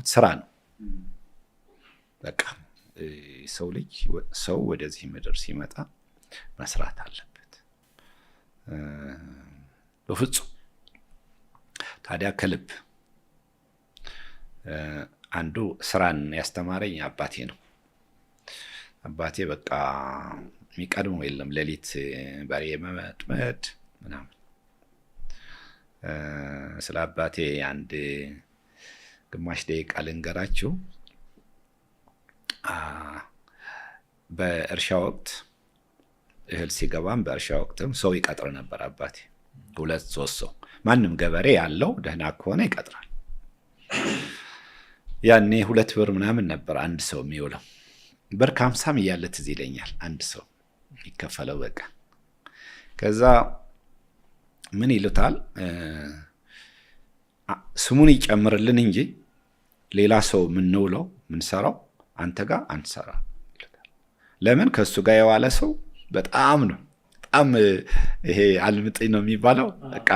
ስራ ነው። በቃ ሰው ልጅ ሰው ወደዚህ ምድር ሲመጣ መስራት አለበት በፍጹም። ታዲያ ከልብ አንዱ ስራን ያስተማረኝ አባቴ ነው። አባቴ በቃ የሚቀድመው የለም፣ ሌሊት በሬ መጥመድ ምናምን። ስለ አባቴ አንድ ግማሽ ደቂቃ ልንገራችሁ። በእርሻ ወቅት እህል ሲገባም በእርሻ ወቅትም ሰው ይቀጥር ነበር አባቴ፣ ሁለት ሶስት ሰው። ማንም ገበሬ ያለው ደህና ከሆነ ይቀጥራል። ያኔ 2 ብር ምናምን ነበር አንድ ሰው የሚውለው። ብር ከ50ም እያለ ትዝ ይለኛል አንድ ሰው የሚከፈለው በቃ። ከዛ ምን ይሉታል፣ ስሙን ይጨምርልን እንጂ ሌላ ሰው የምንውለው የምንሰራው አንተ ጋር አንሰራ ይሉታል። ለምን? ከእሱ ጋር የዋለ ሰው በጣም ነው፣ በጣም ይሄ አልምጥኝ ነው የሚባለው። በቃ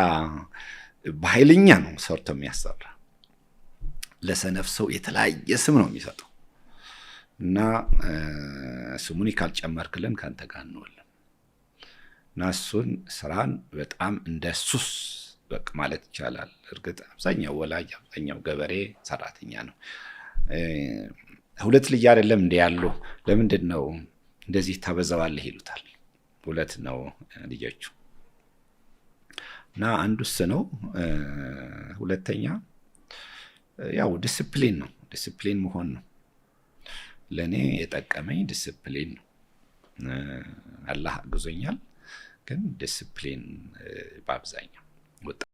በኃይለኛ ነው ሰርቶ የሚያሰራ። ለሰነፍ ሰው የተለያየ ስም ነው የሚሰጠው። እና ስሙኒ ካልጨመርክልን ከአንተ ጋር እንውልም። እና እሱን ስራን በጣም እንደ ሱስ በቃ ማለት ይቻላል። እርግጥ አብዛኛው ወላጅ አብዛኛው ገበሬ ሰራተኛ ነው። ሁለት ልጅ አይደለም እንዲ ያሉ፣ ለምንድን ነው እንደዚህ ታበዛዋለህ ይሉታል። ሁለት ነው ልጆቹ። እና አንዱ እሱ ነው። ሁለተኛ ያው ዲስፕሊን ነው። ዲስፕሊን መሆን ነው። ለእኔ የጠቀመኝ ዲስፕሊን ነው። አላህ አግዞኛል፣ ግን ዲስፕሊን በአብዛኛው